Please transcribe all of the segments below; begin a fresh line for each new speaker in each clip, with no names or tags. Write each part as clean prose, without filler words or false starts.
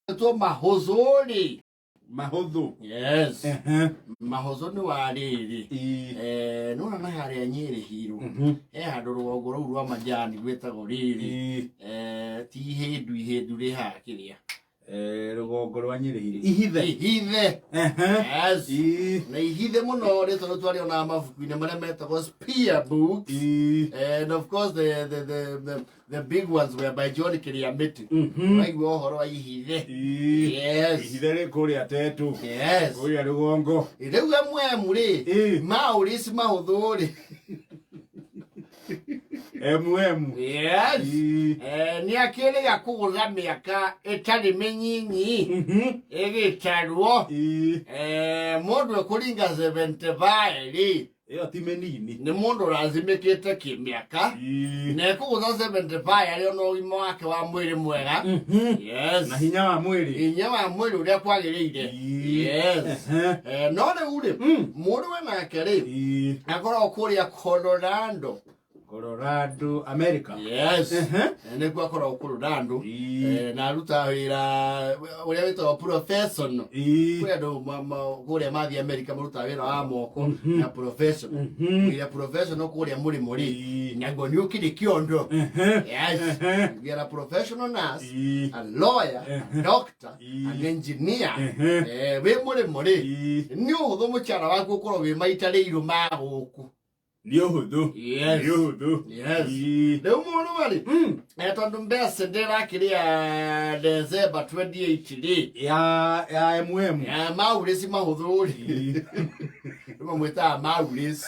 Ũgwĩtwo mahũthũ rĩ.
Mahũthũ.
Yes.
Ehe.
Mahũthũ nĩ wa rĩrĩ.
Ii.
Eh, nĩwona na harĩa Nyĩrĩ Hiru he handũ rũgongo rũu rwa majani rwĩtagwo rĩrĩ. Eh, ti ihĩndu ihĩndu rĩ haha kĩrĩa.
Eh, rũgongo rwa Nyĩrĩ Hiru. Ihithe.
Ihithe.
Ehe.
Yes. Na ihithe mũno rĩtwa rĩu twarĩonaga mabuku-inĩ marĩa metagwo spear books. And of course the big ones were by John Kiriamiti. Waigua ũhoro wa ihithe. Yes.
Ihithe rĩ kũrĩa Tetu.
Yes.
Kũrĩa rũgongo.
Rĩu MM rĩ, Maurice mahũthũ rĩ.
MM.
Yes.
Ii.
Eh, nĩ akĩrĩga kũgũra mĩaka ĩtarĩ mĩnyinyi ĩgĩtarwo. Eh, mũndũ ekũringa 75 rĩ,
Ĩyo ti mĩnini.
Nĩ mũndũ ũrathimĩkĩte kĩmĩaka na ekũgũtha 75 arĩ ona ũgima wake wa mwĩrĩ mwega. Yes.
Na hinya wa mwĩrĩ.
Hinya wa mwĩrĩ ũrĩa kwagĩrĩire. Yes.
Ehe.
Eh, no rĩu rĩ, mũrũwe nake rĩ, akoragwo kũrĩa Colorado.
Colorado, America.
Yes.
Ehe.
Eh, nĩkuo akoragwo Colorado. Eh, na arutaga wĩra ũrĩa wĩtagwo professional. Kũrĩ andũ kũrĩa mathiĩ America marutaga wĩra wa moko na professional. Wĩra professional kũrĩa mũrĩmo rĩ, naguo nĩ ũkĩrĩ kĩondo. Yes. We are a professional nurse, a lawyer, a doctor, an engineer. Eh, wĩ mũrĩmo rĩ, nĩ ũhũthũ mũcara waku ũkorwo wĩ maita rĩirũ ma gũkũ.
Nĩ ũhũthũ.
Yes.
Nĩ ũhũthũ.
Yes.
Ii.
Rĩu mũrũa rĩ, eh, tondũ mbeca ndĩrakĩrĩa December 28 rĩ,
Ya MM.
Ya Maurice mahũthũ rĩ, rĩmwe mwĩtaga Maurice.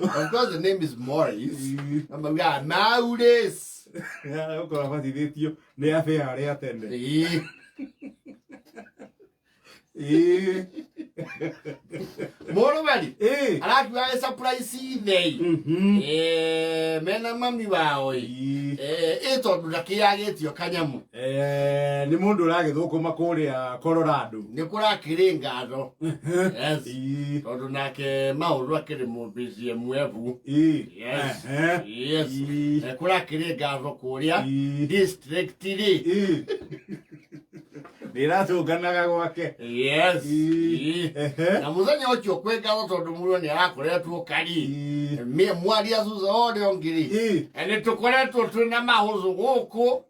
Of course the name is Maurice. Na maugaga Maurice.
Ũkorwo abatithĩtio nĩ abĩa arĩa tene.
Ĩĩ.
Ĩĩ.
Mũrũme rĩ,
Ĩĩ.
arakiuga ĩ surprise ithei. Eh, mena mami wao ĩ. Eh, ĩ tondũ ndakĩagĩtio kanyamũ.
Eh, nĩ mũndũ ũragĩthũkũma kũrĩa Colorado.
Nĩ kũrakĩrĩ ngatho. Yes. Tondũ nake maũndũ akĩrĩ mũmbicie mwebu. Yes.
Ehe.
Yes. Eh, kũrakĩrĩ ngatho kũrĩa district rĩ.
Nĩ ĩratũnganaga gwake.
Yes.
Ĩĩ. Ehe.
Na mũthenya ũcio kwĩ ngatho tondũ mũrũ nĩ arakoretwo kari. Mie mwaria thutha wa ũrĩa ũngĩ rĩ. Nĩ tũkoretwo twĩ na mahũthũ gũkũ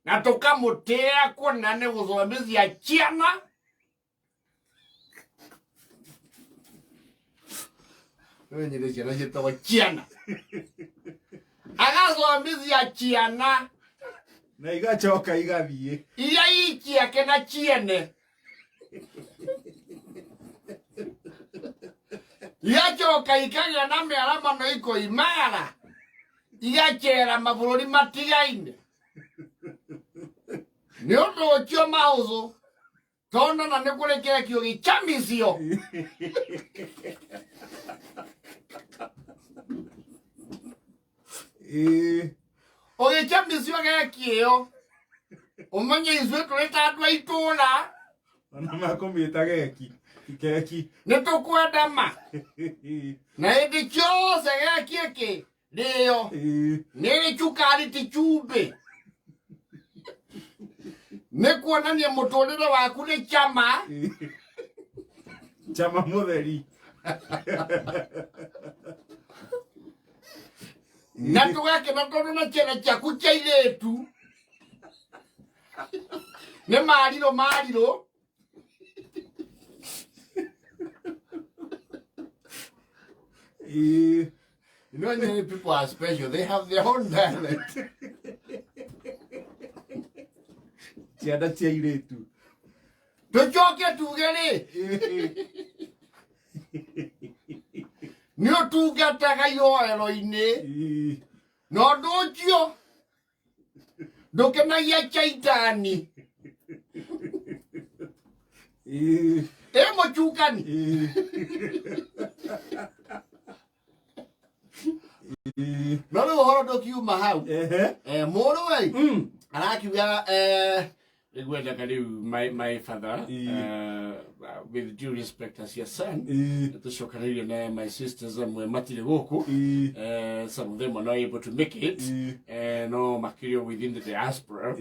na tũkamũtĩĩa kuona nĩ gũthomithia ciana. Nĩ ciana ciĩtagwo ciana. Agathomithia ciana
Na igacoka igathiĩ.
Iria i ciake na ciene. Igacoka ikagĩa na mĩaramano ikoimagara igacera mabũrũri matigaine. Nĩ ũndũ ũcio mahũthũ tondũ na nĩ kũrĩ keki ũgĩcamicio.
Ĩĩ.
Ũgĩcamicio geki ĩyo ũmenye ithuĩ tũrĩ ta andũ a itũũra.
Ona makũmĩta geki. Ti keki.
Nĩ tũkwenda ma na hĩndĩ ciothe geki ĩkĩ rĩo nĩ ĩrĩ cukari ti cumbĩ nĩ kuonania mũtũrĩre waku nĩ chama.
Chama mũtheri.
Na tũgakena tondũ na ciana ciaku cia irĩtu nĩ marirũ marirũ.
Ĩĩ.
You know, many people are special. They have their own dialect.
Ciana cia irĩtu.
Tũcoke tuge rĩ, nĩ ũtungataga ihoero-inĩ na ũndũ ũcio ndũkenagia chaitani ĩ mũcukani. No rĩu ũhoro ndũkiuma hau.
Ehe.
Eh, mũrũ ĩ arakiuga eh, Rĩu rĩu my father, with due respect as your son, tũcokanĩirie na my sisters amwe matirĩ gũkũ. Some of them are not able to make it. No makĩria within the diaspora.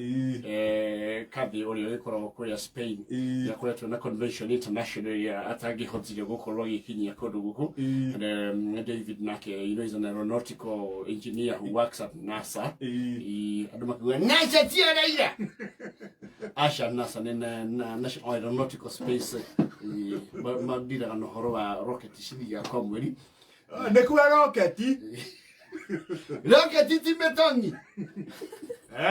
Kathy ũrĩa ũgĩkoragwo kũrĩa Spain, nĩakoretwo na convention international ĩrĩa atangĩhotire gũkorwo agĩkinyia kũndũ gũkũ. And David nake, is an aeronautical engineer who works at NASA. Andũ makiuga NASA ti araira. Aca, NASA nĩ National Aeronautical Space, mandiraga na ũhoro wa rocket cithiaga kwa mweri.
Nä kuo roketi.
Rocket ti mĩtonyi.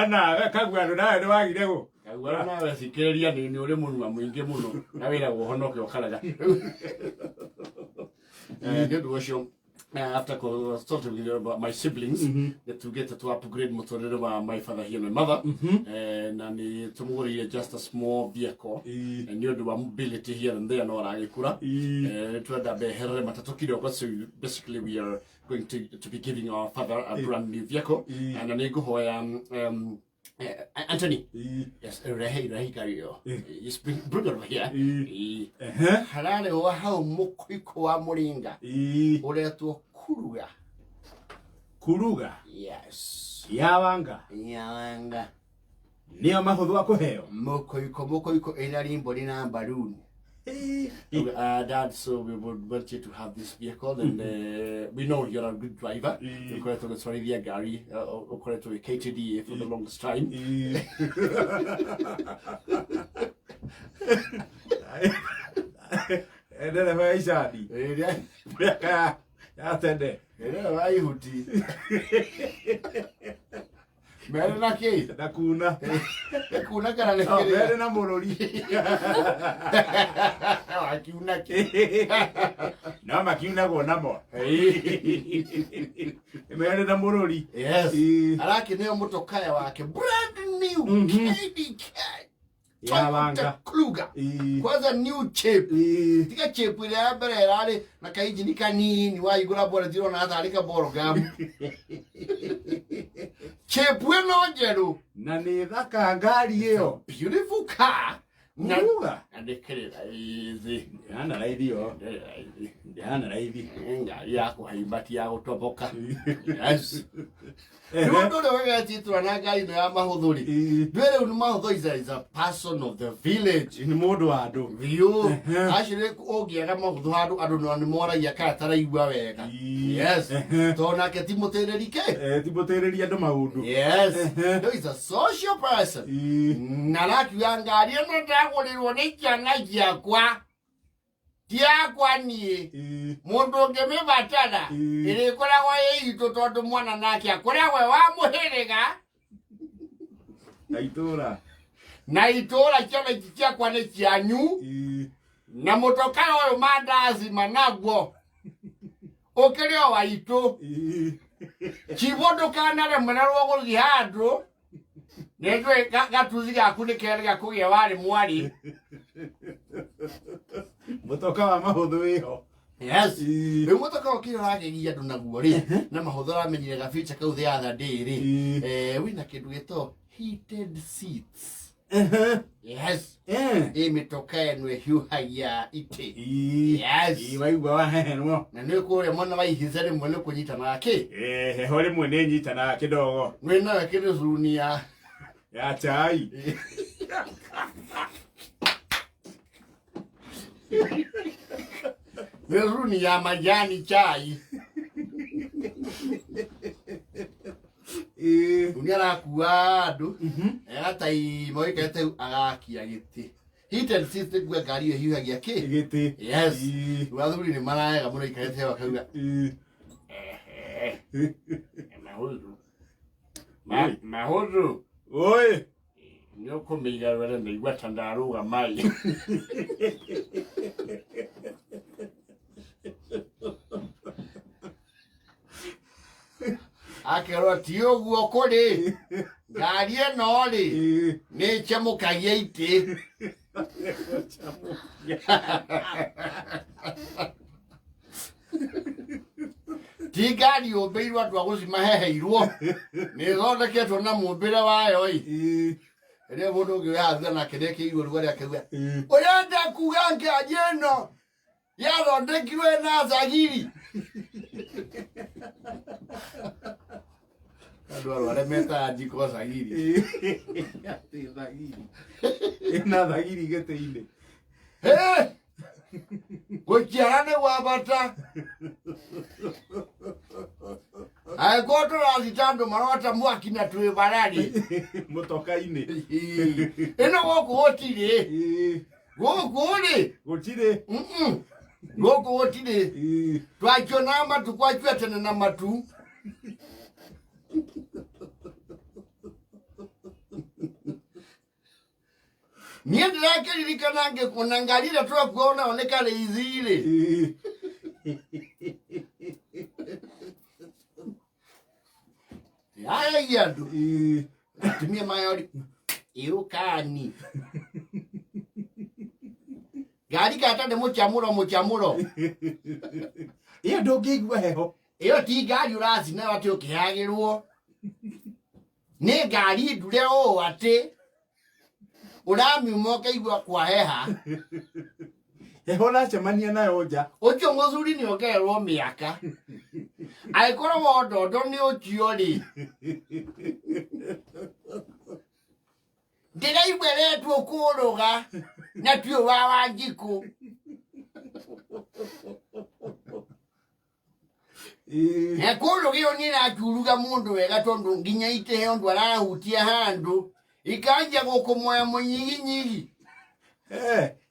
Nawe kaguarå nawe nä wagire gå.
Kaguarũ nawe thikĩrĩria, nĩ ũrĩ mũnua mũingĩ mũno na wĩragwo ũhonoke ũkarega. Nĩ ũndũ ũcio, after consulting with my siblings, nĩ tugĩte to upgrade mũtũrĩre wa my father here, my mother, na nĩ tũmũgũrĩire just a small vehicle nĩ ũndũ wa mobility here and there, no aragĩkũra. Nĩ twenda mbeherere matatũ kidogo, so basically we are going to be giving our father a brand new vehicle. Na nĩ ngũhoya Anthony, yes, rehe rehe ngari ĩyo. Just bring it over here. Hararĩhwo hau mũkũikũ wa mũringa ũretwo Kuruga.
Kuruga?
Yes.
Yawanga.
Nyawanga.
Nĩo mahũthũ akũheo.
Mũkũikũ, mũkũikũ ĩna rimbori na balloon. Dad, so we would want you to have this vehicle, and we know you're a good driver. Ũkoretwo ũgĩtwarithia ngari, ũkoretwo wĩ KTDA for the longest time.
Ndereba ya icani.
Ĩrĩa
mĩaka ya tene.
Ĩrĩa wa ihuti. Mere na kĩ?
Na kuna.
Kuna kana nĩ
No,
kĩrĩa?
mere na mũrũri.
Wakiuna kĩ?
No makiunagwo namo mere na mũrũri.
Yes. Arakĩneo mũtokaya wake brand new KDK.
Yawanga.
Toyota Kluger. Kwanza new chip. Tiga chip ĩrĩa ya mbere ĩrarĩ na kainjini kanini, waigũra bora tirona tarĩ kaboro gamu. Chip ĩno njerũ.
Na nĩ thaka ngari ĩyo.
Beautiful car. Na
Kuruga.
na ndĩkĩrĩ raithi.
Ndĩhana raithi yo.
Ndĩrĩ raithi.
Ndĩhana raithi.
Ngari ya kũhaimba ti ya gũtoboka. Yes. Nĩ ũndũ ũrĩa wĩgetĩtwo na ngari ĩno ya mahũthũ rĩ, ndwĩ rĩu nĩ mahũthũ is a person of the village.
Nĩ mũndũ wa andũ.
Biũ. Actually ũngĩaga mahũthũ handũ, andũ no nĩ moragia kana taraigua wega. Yes, tondũ nake ti mũtĩrĩri kĩ.
Ti mũtĩrĩria andũ maũndũ.
Yes, no, is a social person. Na arakiuga ngari ĩno ndagũrĩrwo nĩ ciana ciakwa, ti yakwa niĩ. Mũndũ ũngĩmĩbatara, ĩrĩkoragwo ĩ itũ, tondũ mwana nake akoragwo e wa mũhĩrĩga
Na itũra.
Na itũra, ciana ici ciakwa nĩ cianyu. Na mũtokaya ũyũ mandazi managuo ũkĩrĩ o wa itũ. Cibũ, ndũkanaremererwo gũthiĩ handũ, nĩndũĩ gatuthi gaku nĩ kerĩga kũgĩa warĩ mwarĩ.
Mũtoka wa mahũthũ wĩho.
Yes. Rĩu mũtoka ũkĩrĩ ũragegia andũ naguo rĩ, na mahũthũ aramenyire gabicha kau the other day rĩ, wĩna kĩndũ gĩtagwo heated seats. Yes. Ĩ mĩtoka ĩno ĩhiũhagia itĩ. Yes.
Waigua wahehenwo.
Na nĩ kũrĩa mwena wa ihiza rĩmwe nĩ kũnyitanaga kĩ.
Heho rĩmwe nĩ nyitanaga kĩdogo.
Wĩ nawe kĩrĩ runi ya
ya chai.
Nĩ runi ya majani chai. Rĩu nĩ arakua andũ agataima ũikarĩte hau agakia gĩtĩ. Heated seats nĩ kuga ngari ĩyo ĩhiũhagia kĩ?
Gĩtĩ.
Yes. Rĩu athuri nĩ mararega mũno ikarĩte hau akauga, "Ehe, mahũthũ. Mahũthũ
Oi.
Nĩ ũkũmĩiga were ndaigua ta ndarũgama ĩ." Akerwo ti ũguo kũrĩ ngari ĩno rĩ, nĩ ĩcemũkagia itĩ. Ti ngari yũmbĩirwo andũ a gũcimaheheirwo, nĩ ĩthondeketwo na mũmbĩre wayo ĩ. Rĩrĩa mũndũ ũngĩ wĩhathia nake nĩakĩigua rugarĩ akauga ũrenda kuga ngari ĩno yathondekirwo na thagiri. Andũ arĩa metaga njiko thagiri.
Atĩ thagiri ĩna thagiri gĩtĩ-inĩ.
Gũciara nĩ gwa bata. Angĩkorwo tũrathita andũ marota mwaki na twĩ bararĩ
mũtoka-inĩ.
Ĩno gũkũ gũtirĩ. Gũkũ rĩ
gũtirĩ.
Gũkũ gũtirĩ. Twakio na matu kwakio tene na matu. Niĩ ndĩrakĩririkana ngĩkuona ngari ĩrĩa twakuona nĩ Karĩithi rĩ. Yaragia andũ. Atumia mayori ĩũkani. Ngari kata nĩ mũcamũro mũcamũro.
Ĩyo ndũngĩigua heho.
Ĩyo ti ngari ũracina atĩ ũkĩhagĩrwo. Nĩ ngari ndure ũũ atĩ ũramiuma ũkaigua kwaheha.
Heho ũracemania nayo nja.
Ũcio mũthuri nĩ ongererwo mĩaka. Angĩkorwo wondondo nĩ ũcio rĩ. Ndĩraigua ĩretwo kũrũga na tiũ wa Wanjikũ. Na kũrũga ĩyo nĩ ĩracuruga mũndũ wega tondũ nginya itĩhe ũndũ arahutia handũ ikanjia gũkũmoya mũnyiginyigi.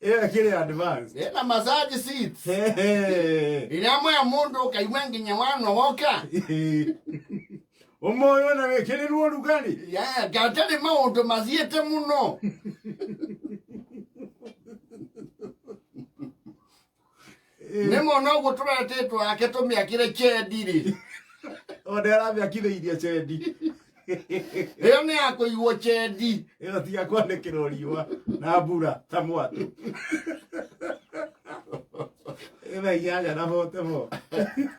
Ĩyo ĩkĩrĩ advance.
Ĩna massage seats. Ĩramoya mũndũ ũkaigua nginya wanogoka.
Ũmoyo na wĩkĩrĩrwo ũrugarĩ.
Gatarĩ maũndũ mathiĩte mũno. Nĩ mũno ũguo tũretĩtwo ake tũmĩakĩre chendi rĩ.
O nĩ aramĩakithĩirie chendi.
Ĩyo nĩ ya kũigwo chendi.
Ĩyo ti ya kwanĩkĩrwo riũa na mbura ta mwatũ. Ĩna 8 na 44.